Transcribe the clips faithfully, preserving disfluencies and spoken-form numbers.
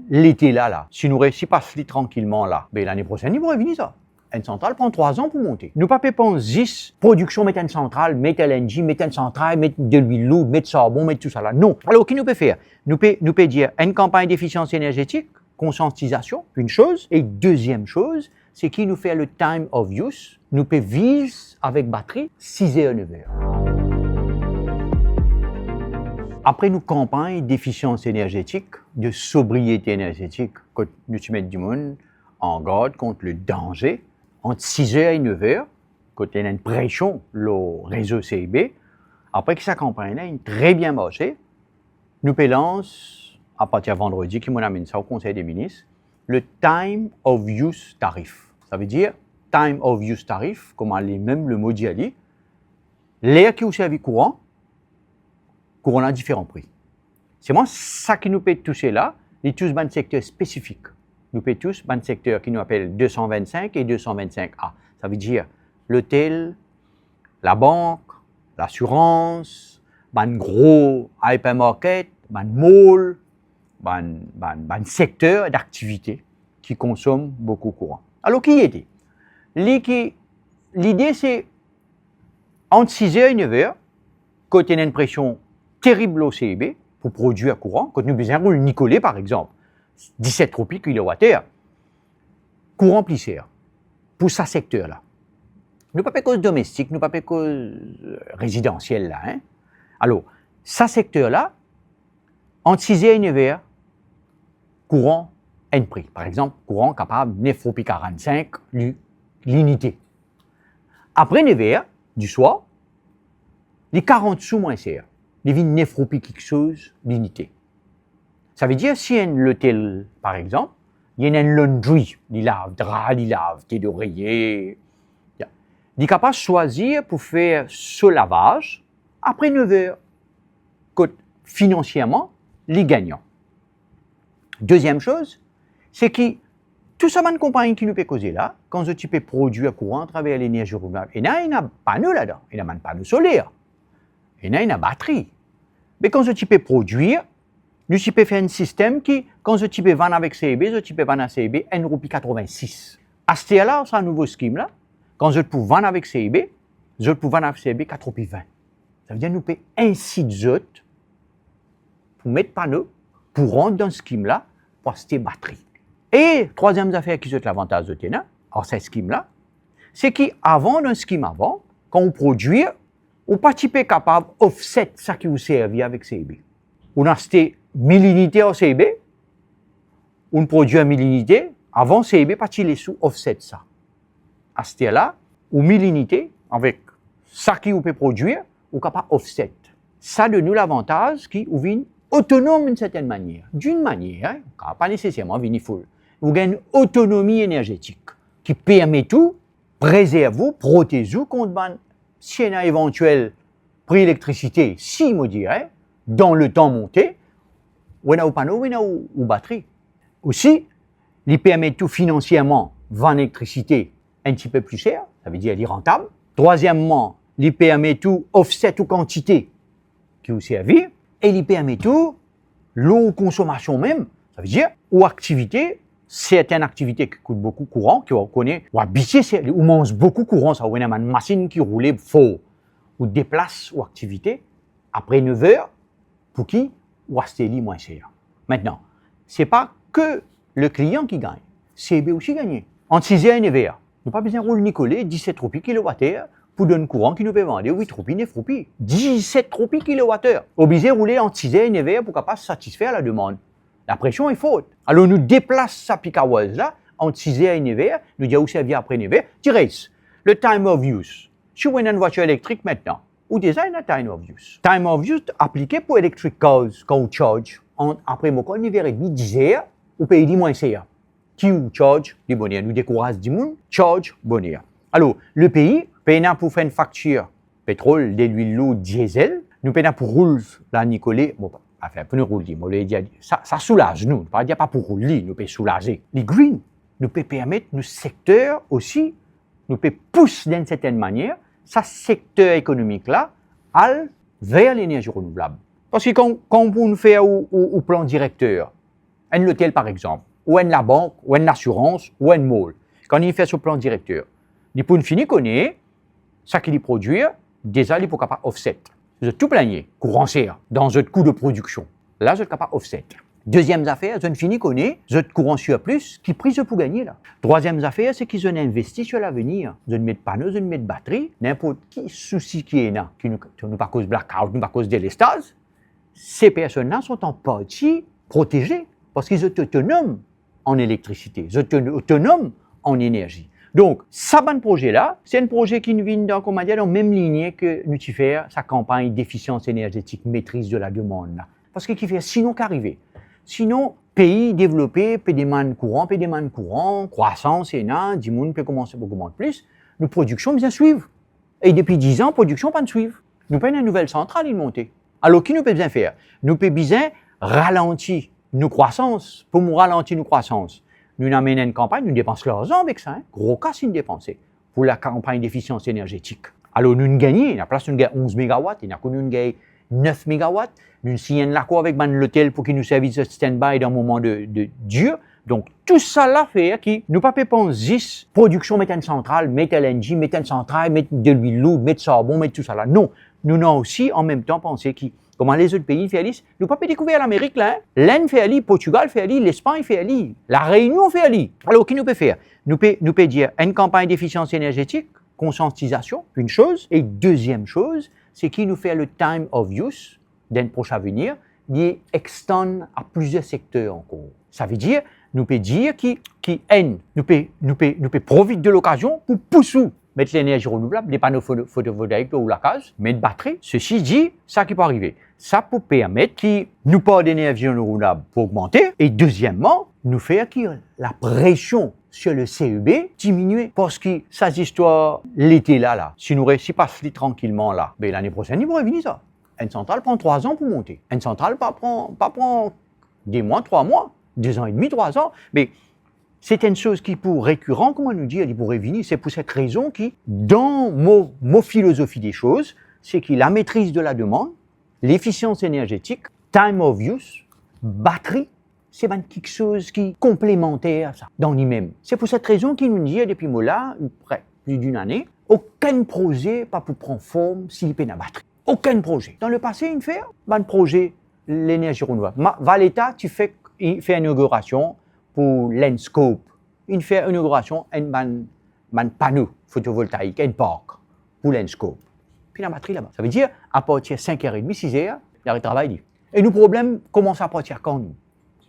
lete la, la, si nou resi pas li trankilman la, be lane prosenn, li pou revini sa. Enn santral pran trwa zan pou monte. Nou pa pe pans zis prodiksion, met enn santral, met L N G, met enn santral, met delwil lourd, met sarbon, met tousala. Non. Alor, ki nou pe fer? Nou pe, nou pe dir enn kanpagn defisians enerzetik, konsiantizasion, enn soz, e deziem soz, se ki nou fer le time of use, nou pe viv avek batri siz er, nev er. Apre nou kanpagn defisians enerzetik, de sobriete enerzetik, kot nou ti met dimoun an gard kont le danze, ant siz er e nev er, kot ena enn presion lor rezo C E B, apre ki sa kanpagn la inn tre bien marse, nou pe lans, apartir vandredi ki mo'nn amenn sa o Konsey de Minis, le time of use tarif. Savedir, time of use tarif, kouma limem lemo dir li, ler ki ou servi kouran, kouran la diferan pri. Selman, sa ki nou pe touse la, li tous bann sekter spesifik. Nou pe tous bann sekter ki nou apel de san vinn-sink e de san vinn-sink A. Savedir, lotel, labank, lasirans, bann gro hypermarket, bann mall, bann, bann, bann sekter daktivite ki konsom boukou kouran. Alor, ki ete? Li ki, lide se, ant siz er e nev er, kot ena enn presion terib lor C E B pou prodwir kouran, kot nou bizin roul Nicolet, par exanp, diset roupi kilowat er, kouran pli ser pou sa sekter la. Nou pa pe koz domestik, nou pa pe koz, euh, rezidansiel la, hein. Alor, sa sekter la, ant siz er e nev er, kouran enn pri. Par exanp, kouran kapav nef roupi karann-sink li-, linite. Apre nev er diswar, li karant sou mwin ser. Li vinn nef roupi kiksoz linite. Savedir, si enn lotel, par exanp, li ena enn laundry, li lav dra, li lav te doreye, li kapav swazir pou fer so lavaz apre nev er, kot finansierman, li gagnan. Deziem soz, se ki tou sa bann konpagni ki nou pe koze la, kan zot ti pe prodwir kouran atraver lenerzi renouvlab, ena, ena pano ladan, ena bann pano soler, ena, ena batri. Me kan zot ti pe prodwir, nou ti pe fer enn sistem ki, kan zot ti pe vann avek C E B, zot ti pe vann a C E B enn roupi katrovin-sis. Aster la, sa nouvo skim la, kan zot pou vann avek C E B, zot pou vann avek C E B kat roupi vin. Savedir nou pe insit zot pou met pano, pou rant dan skim la, pou aste batri. E trwaziem zafer ki zot, lavantaz zot ena ar sa skim la, se ki avan, dan skim avan, kan ou prodwir, ou pa ti pe kapav offset sa ki ou servi avek C E B. Ou aste mil inite ar C E B, ou prodwir mil inite, avan C E B pa ti les ou offset sa. Aster la, ou mil inite, avek sa ki ou pe prodwir, ou kapav offset. Sa donn ou lavantaz ki ou vinn otonom enn sertenn manier. D'une manière, hein, ou kapav pa neseserman vini full. Ou gagn enn otonomi enerzetik ki permet ou prezerv ou, protez ou kont bann, si ena evantiel pri elektrisite, si, mo dir, hein, dan letan monte, ou ena ou pano, ou ena ou, ou batri. Osi, li permet ou finansierman vann elektrisite enn tipe pli ser, savedir li rantab. Trwazieman, li permet ou offset ou kantite ki ou servi, e li permet ou lor ou konsomasion mem, savedir ou aktivite, sertenn aktivite ki kout boukou kouran, ki ou kone, ou abitie, se, ou manz boukou kouran, sa, ou ena bann masinn ki roule for, ou deplas ou aktivite apre nev er, pou ki ou aste li mwin ser. Aster, se pa ke le klian ki gagn, C E B osi gagne. Ant siz er e nev er, nou pa bizin roul Nicolet, diset roupi kilowat er pou donn kouran ki nou pe vande wit roupi, nef roupi. Diset roupi kilowat er. Oblize roule ant siz er e nev er pou kapav satisfer lademann. Lapresion e for. Alor nou deplas sa peak hours la ant siz er e nev er, nou dir ou servi apre nev er. Ti res le time of use. Si ou ena enn vwatir elektrik aster, ou deza ena time of use. Time of use aplike pou electric cars, kan ou charge, ant, apre mo krwar nev er edmi, diz er, ou pey li mwin ser. Ki ou charge li boner. Nou dekouraz dimoun charge boner. Alor, le pei pena pou fer enn faktir petrol, delwil lour, diesel, nou pena pou roul la Nicolet, bon, anfin, pou nou roul li, mo le dir, sa, sa soulaz nou, pa dir pa pou roul li, nou pe soulaze. Li green, nou pe permet nou sekter osi, nou pe pous dan enn sertenn manier sa sekter ekonomik la al ver lenerzi renouvlab. Parski kan, kan pou nou fer ou, ou, ou plan direkter, Enn lotel par exanp, ou enn labank, ou enn lasirans, ou enn mall. Kan li fer so plan direkter, li pou fini kone seki li prodwir, deza li pou kapav offset. Zot tou plagne kouran ser dan zot kou de prodiksion. La zot kapav offset. Deziem zafer, zot fini kone zot kouran sirplis, ki pri zot pou gagne la. Trwaziem zafer, se ki zot investi sir lavenir. Zot met pano, zot met batri, ninport ki sousi ki ena, ki nou, nou pa koz blackout, nou pa koz delestaz, se personn la zot an parti proteze, parski zot otonom an elektrisite, zot oto-, otonom an enerzi. Donk, sa bann proze la, se enn proze ki vinn dan, kouma dir, dan mem linie ke nou ti fer sa kanpagn defisians enerzetik, maîtrise de la demande la. Parski ki fer, sinon ki arive? Sinon, pei devlope pe demann kouran, pe demann kouran, krwasans ena, dimoun pe koumans ogmant plis, nou prodiksion bizin swiv. E depi diz an, prodiksion pa'nn swiv. Nou pena enn nouvel santral inn monte. Alor, ki nou pe bizin fer? Nou pe bizin ralanti nou krwasans. Pou nou ralanti nou krwasans, nou amenn enn kanpagn, nou depans larzan avek sa, hein. Gro kas inn depanse pou la kanpagn defisians enerzetik. Alor, nou'nn gagne, ena plas nou'nn gagn onz megawat, ena kouma nou'nn gagn nef megawat, nou sign enn lakor avek bann lotel pou ki nou servi zot standby dan moman de, de dir. Donk, tou sa la fer ki nou pa pe pans zis prodiksion, met enn santral, met L N G, met enn santral, met delwil lourd, met sarbon, met tou sa la. Non, nou ena osi an mem tan panse ki, kouma lezot pei fer li, nou pa pe dekouver Lamerik la, hein. Lenn fer li, Portigal fer li, Lespagn fer li, Lareunion fer li. Alor, ki nou pe fer? Nou pe, nou pe dir enn kanpagn defisians enerzetik, konsiantizasion, enn soz, e deziem soz, se ki nou fer le time of use, dan pros avenir, li extend a plizier sekter ankor. Savedir, nou pe dir ki, ki enn, nou pe, nou pe, nou pe profit de lokazion pou pous ou met lenerzi renouvlab, de pano foto-, fotovoltaik lor ou lakaz, met batri. Sesi di, sa ki pou arive, sa pou permet ki nou par lenerzi renouvlab pou ogmante, e dezieman, nou fer ki lapresion sir le C E B diminie, parski sa zistwar lete la, la, si nou resi pas li trankilman la, be lane prosenn, li pou revini sa. Enn santral pran trwa zan pou monte. Enn santral pa pran, pa pran de mwa, trwa mwa, de zan edmi, trwa zan. Me se enn soz ki pou rekiran, kouma nou dir, li pou revini. Se pou set rezon ki, dan mo, mo filozofi de soz, se ki la maîtrise de la demande, lefisians enerzetik, time of use, batri, se bann kiksoz ki konplemanter sa, dan limem. Se pou set rezon ki nou dir depi mo la, pre plis dinn ane, okenn proze pa pou pran form si li pena batri. Okenn proze. Dan lepase, inn fer bann proze lenerzi renouvlab. Ma, Valeta ti fek, i, fer inogirasion pou Lenscope. Inn fer inogirasion enn bann, bann pano fotovoltaik, enn park pou Lenscope. Pena batri laba. Savedir, apartir sink er edmi, sis er, li aret travay li. E nou problem koumans apartir kan nou?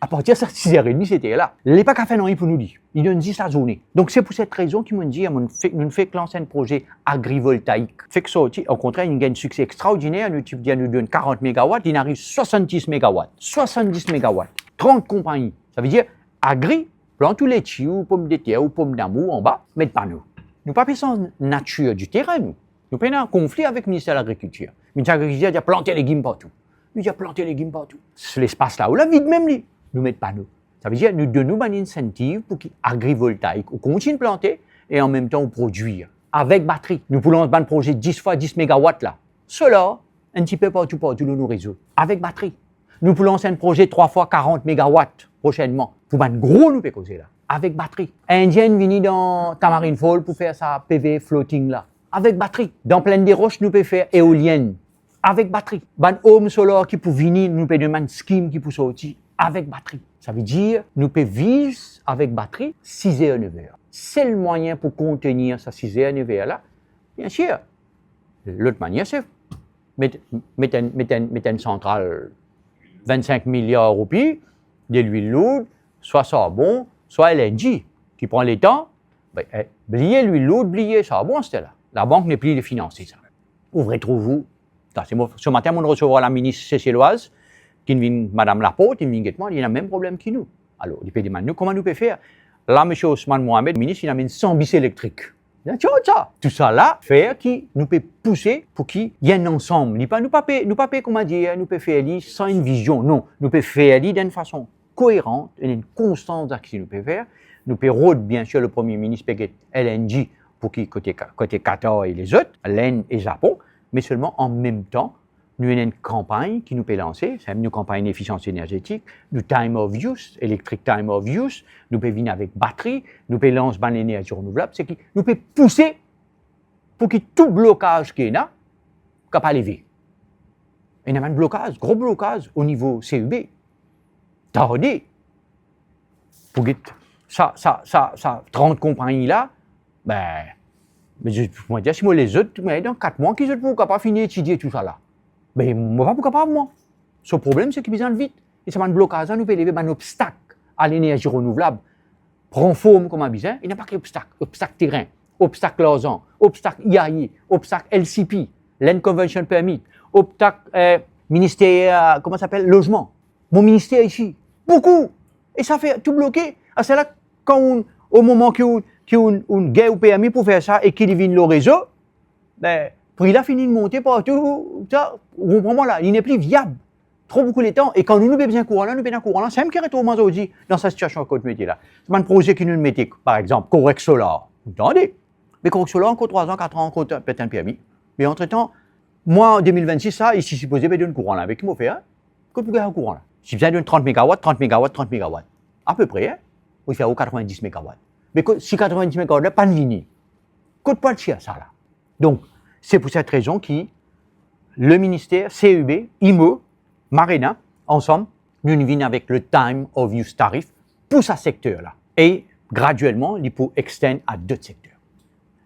Apartir sa sis er edmi, set er la. Li pa kapav fer nanye pou nou li. Li donn zis lazourne. Donk, se pou set rezon ki mo'nn dir, mo'nn fek, nou fek lans enn proze agrivoltaik. Fek sorti, okontrer, inn gagn sikse extraordiner, nou ti dir nou donn karant megawat, li ariv swasanndis megawat. Swasanndis megawat. Trant konpagni. Savedir, agri, plant ou leti, ou pomdeter, ou pomdamour anba, met pano. Nou pa pe sanz natir di terin, nou. Nou pena konfli avek Minister Lagrikiltir. Minister Lagrikiltir dir plante legim partou. Nou dir plante legim partou. Lespas la ou la vid mem li. Nou met pano. Savedir, nou donn ou bann insentiv pou ki agrivoltaik, ou kontign plante e anmemtan ou prodwir. Avek batri. Nou pou lans bann proze dis fwa dis megawat la. Solar, enn tipe partou, partou lor nou rezo. Avek batri. Nou pou lans enn proze trwa fwa karant megawat prosennman. Pou bann gro nou pe koze la. Avek batri. Indien vini dan Tamarind Falls pou fer sa P V floating la. Avek batri. Dan Plaine des Roches, nou pe fer eolienn. Avek batri. Bann home solar ki pou vini, nou pe demann scheme ki pou sorti. Avek batri. Savedir, nou pe viv avek batri, sis er, nef er. Sel mwayin pou kontenir sa sis er, nef er la, biensir, lot manier, se met, met enn, met enn, met enn santral vennsink miliar roupi, delwil lourd, swa sarbon, swa L N G, ki pran letan. Be, eh, bliye lwil lourd, bliye sarbon, aster la. Labank nepli finanse sa. Ou retrouv ou, sa, se mo, se matin, mo'nn resevwar laminis Seselwaz, ki vinn, Madam Laporte, ki vinn get mwa, li ena mem problem ki nou. Alor, li pe demann nou, kouma nou pe fer? La, misie Osman Mohamed, minis, li amenn san bis elektrik. Li dir, "Tiens, sa." Tou sa la fer ki nou pe pouse pou ki ena enn ansam. Li pa, nou pa pe, nou pa pe, kouma dir, nou pe fer li san enn vizion. Non, nou pe fer li dan enn fason koeran, enn, enn konstans dan ki nou pe fer. Nou pe rod, biensir, le Premie Minis pe get L N G pou ki kote Ka-, kote Qatar e lezot, Lenn e Zapon, me selman anmemtan, nou ena enn kanpagn ki nou pe lanse, sa nou kanpagn efisians energetik, nou time of use, electric time of use, nou pe vinn avek batri, nou pe lans bann lenerzi renouvlab, se ki nou pe pouse pou ki tou blokaz ki ena, kapav leve. Ena bann blokaz, gro blokaz o nivo C E B. Tarde. Pou get sa, sa, sa, sa trant konpagni la, be, me, mo dir, si mo les zot, me dan kat mwa ki zot pou kapav fini etidie tou sa la. Be, mo pa pou kapav, mwa. So problem, se ki bizin al vit. E sa bann blokaz la, nou pe leve bann obstak a lenerzi renouvlab. Pran form kouma bizin, ena pa ki obstak, obstak terin, obstak larzan, obstak I A I, obstak L C P, Land Conversion Permit, obstak, eh, minister, eh, kouma sa apel, lozman. Mo minister isi, boukou. E sa fer tou bloke. Asala, kan ou, o moman ki ou, ki ou, ou gagn ou permi pou fer sa e ki li vinn lor rezo, be, pri la fini monte partou, sa, ou konpran mwa la, li nepli viab. Tro boukou letan, e kan nou, nou pe bizin kouran la, nou pena kouran la, samem ki retrouv mwa zordi dan sa sitiasion kot nou ete la. Sa bann proze ki nou mete, par exanp, Corex Solar, ou tande, me Corex Solar ankor trwa an, kat an, ankor pe atann permi. Me antretan, mwa de mil vennsis sa, li ti sipoze pe donn kouran la, me ki mo fer, kot pou gagn kouran la? Si bizin donn trant megawat, trant megawat, trant megawat, apepre, hein, ou fer ou katrovendis megawat. Me kot, si katrovendis megawat la pa'nn vini, kot pou al tir sa la? Donk, se pou set rezon ki le minister, C E B, IMO, Marena, ansam, nou vinn avek le time of use tariff pou sa sekter la. E gradielman, li pou extend a dot sekter.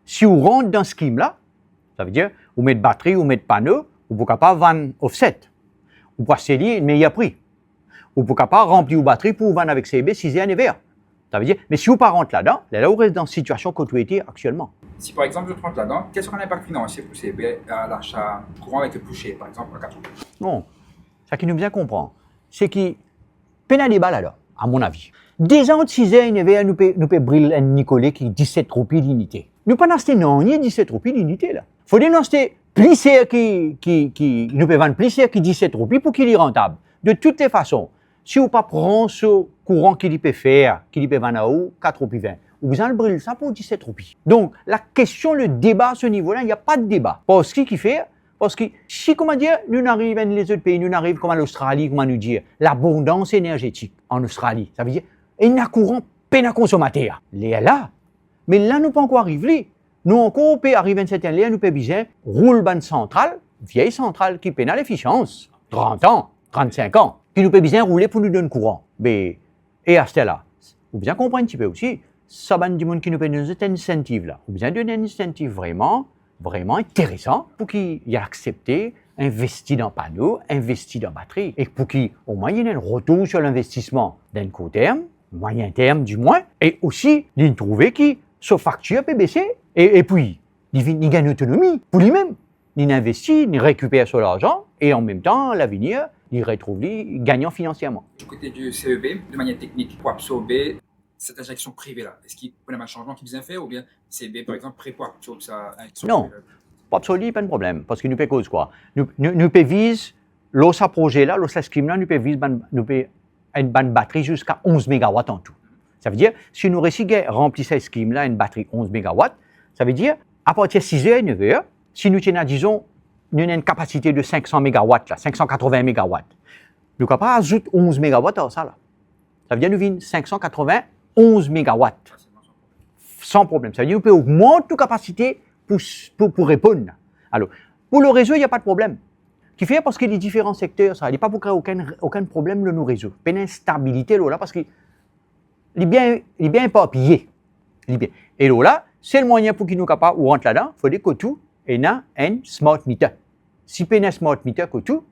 Si ou rant dan skim la, sa ve dir, ou met batri, ou met pano, ou pou kapav vann offset. Ou pou aste li meyer pri. Ou pou kapav ranpli ou batri pou vann avek C E B siz er, nev er. Sa ve dir, me si ou pa rant ladan, lerla ou res dan sitiasion kot ou ete aktielman. Si par exanp zot rant ladan, ki sera linpak finansie pou C E B, euh, lasa kouran avek le pusher, par exanp, a kat roupi? Non, sa ki nou bizin konpran, se ki pena deba ladan, a mon avi. Deza ant siz er e nev er, nou pe, nou pe bril enn nikole ki diset roupi linite. Nou pa'nn aste nanye diset roupi linite la. Fode nou aste pli ser ki, ki, ki, nou pe vann pli ser ki diset roupi pou ki li rantab. De toutes les façons, si ou pa pran so kouran ki li pe fer, ki li pe vann a ou kat roupi vin, ou bizin al bril sa pou diset roupi. Donk, la kestion, le deba a se nivo la, il n'y a pas de débat. Parski ki fer? Parski si, kouma dir, nou ariv enn lezot pei, nou ariv kouma Lostrali, kouma nou dir, labondans energetik an Ostrali, sa ve dir, ena kouran, pena konsomater. Lerla, me la nou pa ankor ariv li. Nou ankor pe ariv enn sertin ler, nou pe bizin roul bann santral, vie santral ki pena lefisians, trant an, trannsink an, ki nou pe bizin roule pou nou donn kouran. Be, e aster la, ou bizin konpran enn tipe osi, sa bann dimoun ki nou pe donn zot incentive la, ou bizin donn enn incentive vreman, vreman interesan pou ki li aksepte investi dan pano, investi dan batri, e pou ki omwin li ena enn retour sir linvestisman dan enn kourt term, mwayin term dimwin, e osi li trouve ki so faktir pe bese, e, epi li vinn, li gagn otonomi pou limem. Li investi, li rekiper so larzan, e an mem tan, lavenir, li retrouv li gagnan finansierman. Du côté du C E B, de manière technique, pour absorber cette injection privée là, eski pou ena bann sanzman ki bizin fer, oubien C E B, par exanp, pre pou absorb sa injection prive? Non, pou absorb li, pa enn problem, parski nou pe koz kwa? Nou, nou, nou pe viz, lor sa proze la, lor sa skim la, nou pe viz bann, nou pe enn bann batri ziska onz megawat an tou. Sa ve dir, si nou resi gagn, ranpli sa skim la, enn batri onz megawat, sa ve dir, apartir siz er, nev er, si nou ti ena, dizon, nou ena enn kapasite de sink san megawat la, sink san katrovin megawat, nou kapav azout onz megawat ar sa la. Sa ve dir nou vinn sink san katrovin onz megawat. San problem. Sa ve dir nou pe ogmant nou kapasite pou, pou, pou reponn. Alor, pou le rezo, il n'y a pas de problème. Ki fer? Parski li diferan sekter sa, li pa pou kree okenn, okenn problem lor nou rezo. Pena instabilite lor la, parski li bien, li bien eparpiye. Li bien. E lor la, sel mwayin pou ki nou kapav ou rant ladan, fode kot ou ena enn smart meter. Si pena smart meter kot ou,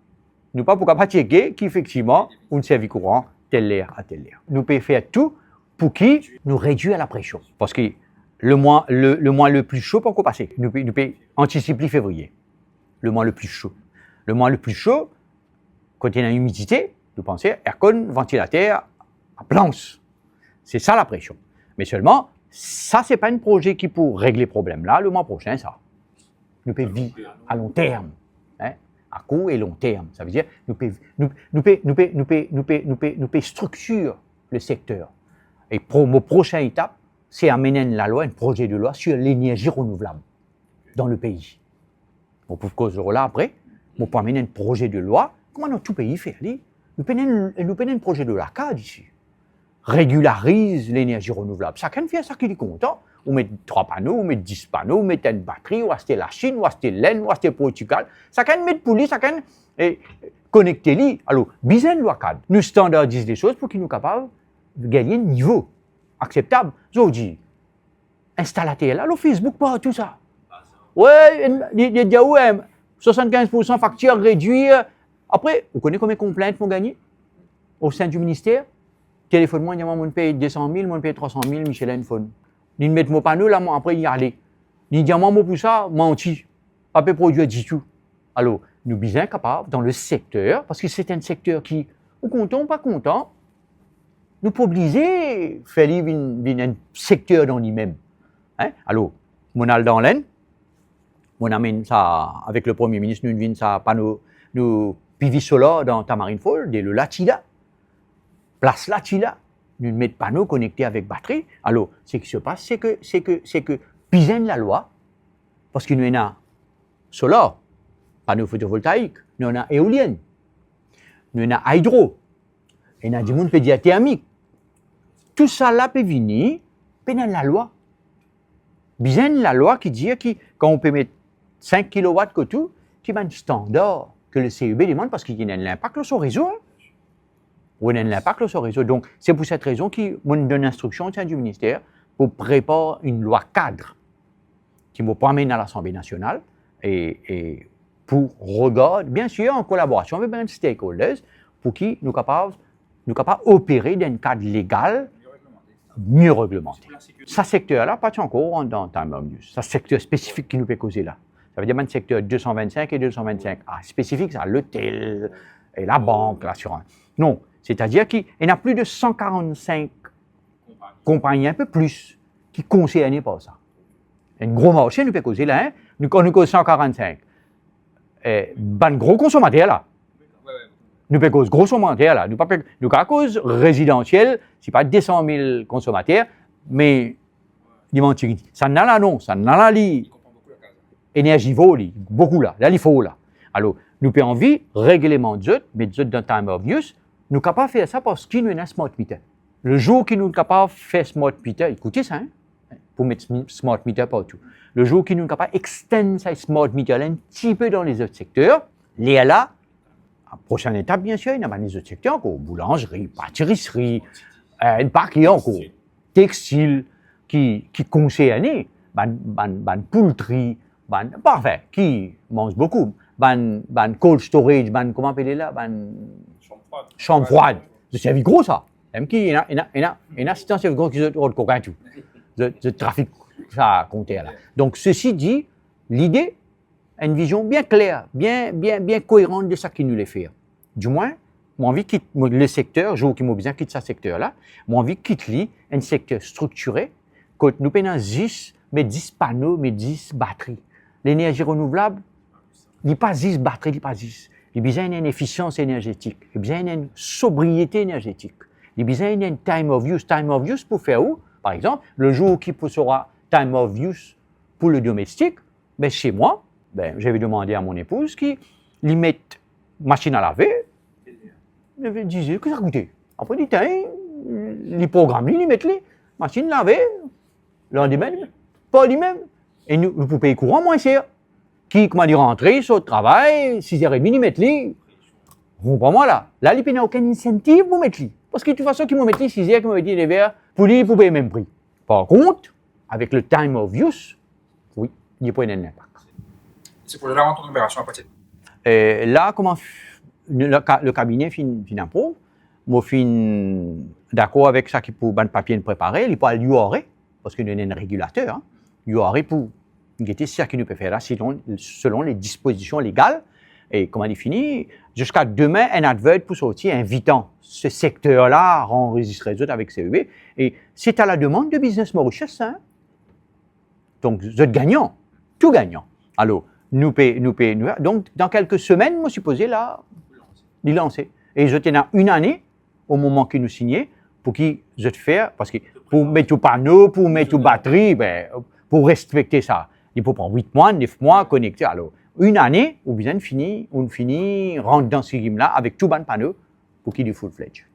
nou pa pou kapav tcheke ki efektivman ou servi kouran tel ler a tel ler. Nou pe fer tou pou ki nou redwir lapresion. Parski le mwa, le, le mwa le pli so pa ankor pase. Nou pe, nou pe antisip li fevriye. Le mwa le pli so. Le mwa le pli so, kot ena imidite, nou panse aircon, vantilater, plans. Se sa lapresion. Me selman, sa se pa enn proze ki pou regle problem la, le mwa prosin sa. Nou pe viz a long term, hein, a kour e long term. Sa ve dir, nou pe, nou, nou pe, nou pe, nou pe, nou pe, nou pe, nou pe striktir le sekter. E pro-, mo prosin etap, se amenn enn lalwa, enn proze de lwa sir lenerzi renouvlab dan le pei. Bon, pou koz lor la apre, Mo pou amenn enn proze de lwa, kouma dan tou pei fer li. Nou pena enn, nou pena enn proze de lwa kad isi. Regilariz lenerzi renouvlab. Sakenn fer sa ki li kontan. Ou met trwa pano, ou met dis pano, ou met enn batri, ou aste Lasinn, ou aste Lenn, ou aste Portigal. Sakenn met pou li, sakenn, eh, konekte li. Alor, bizin enn lwa kad. Nou standardiz lesoz pou ki nou kapav gagn enn nivo akseptab. Zordi, instalater la, lor Facebook, partou sa. We, li, li dir ou, eh, swasann-kinz pou san faktir redwir. Apre, ou kone konbien konplint mo gagne au sein du ministère? Telefonn mwa, dir mwa, mo pey de san mil, mo pey trwa san mil, Michelin fonn. Li met mo pano la, mo, apre li ale. Li dir mwa, mo pou sa, manti. Pa pe prodwir ditou. Alor, nou bizin kapav, dan le sekter, parski se enn sekter ki, ou kontan ou pa kontan, nou pa oblize fer li vinn, vinn enn sekter dan limem. Hein? Alor, mo al dan Lenn, mo amenn sa avek le Premie Minis, nou vinn sa pano, nou PV solar dan Tamarin Falls, delo la ti la, plas la ti la, nou met pano konekte avek batri. Alor, seki se pas, seki, seki, seki bizin lalwa, parski nou ena solar, pano fotovoltaik, nou ena eolienn, nou ena idro, ena dimoun pe dir termik. Tou sa la pe vini, pena lalwa. Bizin lalwa ki dir ki, kan ou pe met sink kilowat kot ou, ki bann standar ke le CEB demann, parski ena enn linpak lor so rezo, hein. Ou ena enn linpak lor so rezo. Donk, se pou set rezon ki mo donn instriksion au sein du ministère pou prepar enn lwa kad ki mo pou amenn a Lasanble Nasional e, e pou regard, bien sir, an kolaborasion avek bann stakeholders, pou ki nou kapav, nou kapav opere dan enn kad legal mie reglemante. Sa sekter la pa ti ankor rant dan time of use. Sa sekter spesifik ki nou pe koze la. Sa ve dir bann sekter de san vinn-sink e de san vinn-sink A, spesifik sa, lotel, e labank, lasirans. Non, setadir ki ena plis de san karant-sink konpagni, enn pe plis, ki konserne par sa. Enn gro marse nou pe koze la, hein? Nou, kan nou koz san karant-sink, eh, bann gro konsomater la. Nou pe koz gro konsomater la. Nou pa pe, nou kapav koz rezidansiel, se pa de san mil konsomater, me li manti. Sannla la non, sannla la li enerzivor li, boukou la, la li for la. Alor, nou pe anvi reglemant zot, met zot dan time of use, nou kapav fer sa parski nou ena smart meter. Le zour ki nou kapav fer smart meter, ekoute sa, hein, pou met sm-, smart meter partou. Le zour ki nou kapav extend sa smart meter la enn tipe dan lezot sekter, lerla, prosenn etap, bien sir, ena bann lezot sekter ankor, boulanzri, patiserie, eh, enn pake ankor, textile, ki, ki konserne, bann, bann, bann poultri, bann, anfin, ki manz boukou, bann, bann cold storage, bann, kouma apele la, bann sanm fwad. Sanm fwad. Zot servi gro sa. Mem ki ena, ena, ena, ena sitan servi gro ki zot rod kokain tou. Zot, zot trafik sa konter la. Donk, sesi di, lide, enn vizion bien kler, bien, bien, bien koeran de sa ki nou le fer. Dimwin, mo anvi kit mo, le sekter, zour ki mo bizin kit sa sekter la, mo anvi kit li enn sekter striktire, kot nou pena zis met zis pano, met zis batri. Lenerzi renouvlab, li pa zis batri, li pa zis. Li bizin enn efisians enerzetik, li bizin enn sobriete enerzetik, li bizin enn time of use. Time of use pou fer ou, par exanp, le zour ki pou sera time of use pou le domestik, ben, chez moi, ben, j'avais demandé à mon épouse ki li met masinn a lave, li dir, ki sa koute. Apre li tegn, li program li, li met li, masinn lave, landime, par limem. E nou, nou pou pey kouran mwin ser. Ki, kouma li rantre, sort travay, siz er edmi, li met li. Ou konpran mwa la? La, li pena okenn insentiv pou met li. Parski, de tout fason, ki mo met li siz er, ki mo met li nev er, pou li, li pou pey mem pri. Par kont, avek le time of use, wi, li pou ena enn linpak. Ce projet-là rentre en opération à partir de... E la, kouma f-, le, le ka-, le kabine finn, finn aprouv, mo finn dakor avek sa ki pou bann papie nou prepare, li pou al U R A, parski nou ena enn regilater, hein. U R A pou gete seki nou pe fer la, selon, selon le dispozision legal, e kouma li fini, ziska demin, enn advert pou sorti, invitan se sekter la a anrezistre zot avek CEB, e c'est à la demande de Business Mauritius, hein. Donk, zot gagnan, tou gagnan. Alor, nou pe, nou pe, nou, donk, dan kelke semenn, mo sipoze la, li lanse. E zot ena enn ane, o moman ki nou signe, pou ki zot fer, parski pou met ou pano, pou met ou batri, ben, pou respekte sa, li pou pran wit mwa, nef mwa, konekte. Alor, Enn ane, ou bizin fini, ou fini rant dan se gim la avek tou bann pano pou ki li full-fledged.